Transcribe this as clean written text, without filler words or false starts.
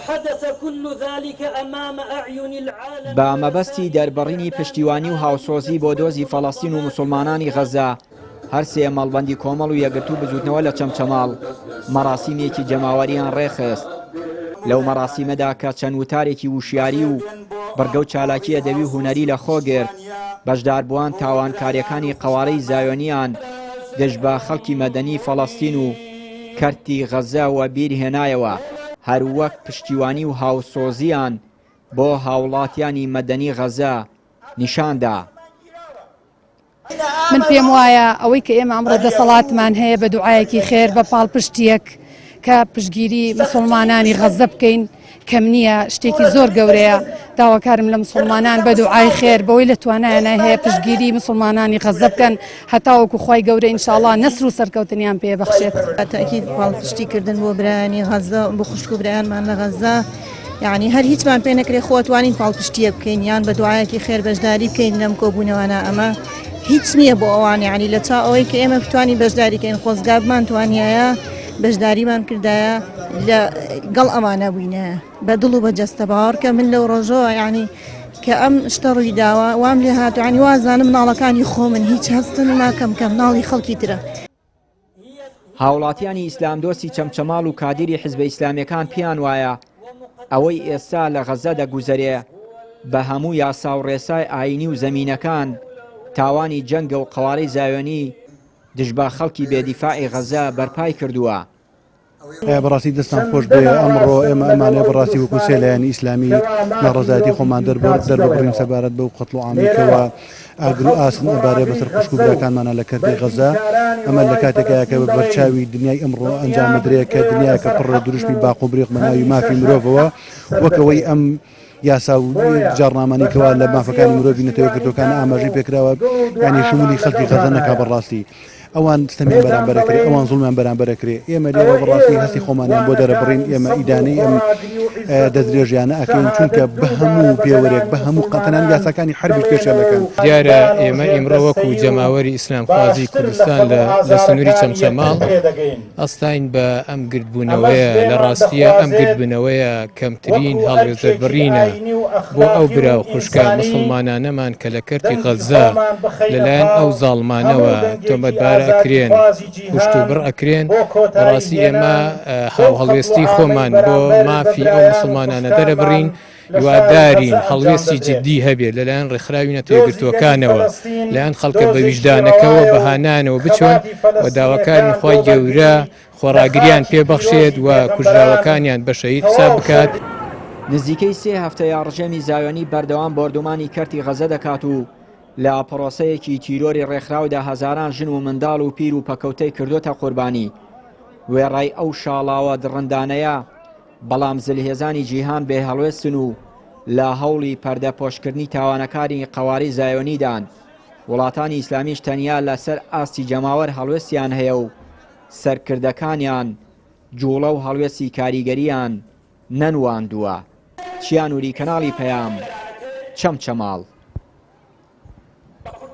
وحدث كل ذلك امام اعین العالم بە مەبەستی دەربڕینی پشتیوانی و هاوسۆزی بۆ دۆزی فەڵەستین و موسڵمانانی غەززە، هەرسێ مەڵبەندی کۆمەڵ و یەکگرتوو بزووتنەوە لە چەمچەماڵ مەراسیمێکی جەماوەریان ڕێکخست. لەو مەراسیمەدا کە چەند وتارێکی وشیاری و بڕگە و چالاکی ئەدەبی و هونەری لە خۆ گرت، بەشداربووان تاوانکارییەکانی قەوارەی زایۆنییان دژ بە خەڵکی مەدەنی فەڵەستین و کەرتی غەززە وەبیر هێنایەوە، هەروەک پشتیوانی و هاوسۆزییان بۆ هاوڵاتیانی مەدەنی غەززە نیشان دا. من پێم وایە ئەوەی کە ئێمە ئەمڕۆ دەسەڵاتمان هەیە بە دوعایەکی خێر بە پاڵپشتیەک کە پشتگیری مسوڵمانانی غەززە بکەین کەم نییە شتێکی زۆر گەورەیە داواکارم لە مسوڵمانان بە دوعای خێر بەوەی لە توانایانە هەیە پشتگیری مسوڵمانانی غەززە بکەن هەتاوەکو خوای گەورە ئینشاڵڵا نەسر و سەرکەوتنیان پێ بەخشێت. تەئکید پاڵپشتی کردن بۆ برایانی غەززە بۆ خوشک و برایانمان لە غەززە یعنی هەر هیچمان پێ نەکرێ خۆ توانین پاڵپشتیە بکەین یان بە دوعایەکی خێر بەشداری بکەین لەم کۆبوونەوانە ئەمە هیچ نییە بۆ ئەوان یعنی لە چا ئەوەی کە ئێمە بتوانین بەشداری کەین خۆزگابمان توانایە بەشداریمان کردایە لە گەڵ ئەوانە بووینە بە دڵ و بە جەستە باوەڕکە من لەو ڕۆژەوە یعنی کە ئەم شتە ڕووی داوە وام لێ هاتوانی وازانم مناڵەکانی خۆمن هیچ هەستن ناکەم کە مناڵی خەڵکی ترە. هاوڵاتیانی ئیسلامدۆستی چەمچەماڵ و کادیری حزبە ئیسلامیەکان پێیان وایە ئەوەی ئێستا لە غەزە دەگوزەرێ بە هەموو یاسا و ڕێسای ئایینی و زەمینەکان تاوانی جەنگە و قەوارەی زایۆنی دژ بە خەڵکی بێ دیفاعی غەزە بەرپای کردووە. بەڕاستی دەستان خۆش بێ ئەمڕۆ ئێمە ئەمانێ بەڕاستی وەکو سێ لایەنی ئیسلامی ناڕەزایەتی خۆمان دەربڕ دەرببڕین سەبارەت بەو قەتڵ و عامی کەوا ئاگر و ئاسن ئەبارێ بەسەر خوشک و براکانمانە لە کەرتی غەزە ئەمە لە کاتێکایە کە بە بەرچاوی دنیای ئەمڕۆ ئەنجام بدرێ کە دنیاکە پڕ لە دروشمی باق و بریق بە ناوی مافی مرۆڤەوە وەک ئەوەی ئەم یاسا و جاڕنامانەی کەوا لە مافەکانی مرۆڤی نەتەوە یەکگرتووەکان ئاماژەی پێکراوە یانی شمولی خەڵکی غەزە نەکا بەڕاستی ئەوان ستەمیان بەرامبەر ئەکرێ ئەوان زوڵمیان بەرامبەر ئەکرێ ئێمە لێرە بەڕاستی هەستی خۆمانیان بۆ دەرەبڕین ئێمە ئیدانەی ئەم دەستدرێژیانە ئەکەین چونکە بە هەموو پێوەرێک بە هەموو قەتەنان یاساکانی حربیش پێشێل دەکەن. دیارە ئێمە ئیمڕۆ وەکو جەماوەری ئیسلامخوازی کوردستان لە لە سنووری چەمچەماڵ ئەستاین بە ئەم گردبوونەوەیە لە ڕاستیە ئەم گردبوونەوەیە کەمترین هەڵوێست دەربڕینە بۆ ئەو برا و خوشکە مسوڵمانانەمان کە لە کەرتی غەززە لەلایەن ئەو زاڵمانەوە تۆمەتبار ئەکرێن کوشت و بڕ ئەکرێن بەڕاستی ئێمە هاوهەڵوێستی خۆمان بۆ مافی ئەو مسوڵمانانە دەرەبڕین هیوادارین هەڵوێستی جدی هەبێت لەلایەن ڕێکخراوی نەتەوەیەکگرتووەکانەوە لایەن خەڵکە بەویژدانەکەوە بەهانانەوە بچۆن و داواکارین خوای گەورە خۆڕاگریان پێ بەخشێت و کوژراوەکانیان بە شەهید حساب بکات. نزیکەی سێ هەفتەیە ڕژێمی زایۆنی بەردەوام بۆردومانی کەرتی غەزە دەکات و لە پرۆسەیەکی تیرۆری ڕێکخراودا هەزاران ژن و منداڵ و پیر و پەکەوتەی کردۆتە قوربانی وێڕای ئەو شاڵاوە دڕندانەیە بەڵام زلهێزانی جیهان بێ هەڵوێستن و لە هەوڵی پەردەپۆشکردنی تاوانەکانی قەوارەی زایۆنیدان، وڵاتانی ئیسلامیش تەنیا لەسەر ئاستی جەماوەر هەڵوێستیان هەیە و سەرکردەکانیان جوڵە و هەڵوێستی کاریگەریان نەنواندووە. چیا نوری کەناڵی پەیام، چەمچەماڵ.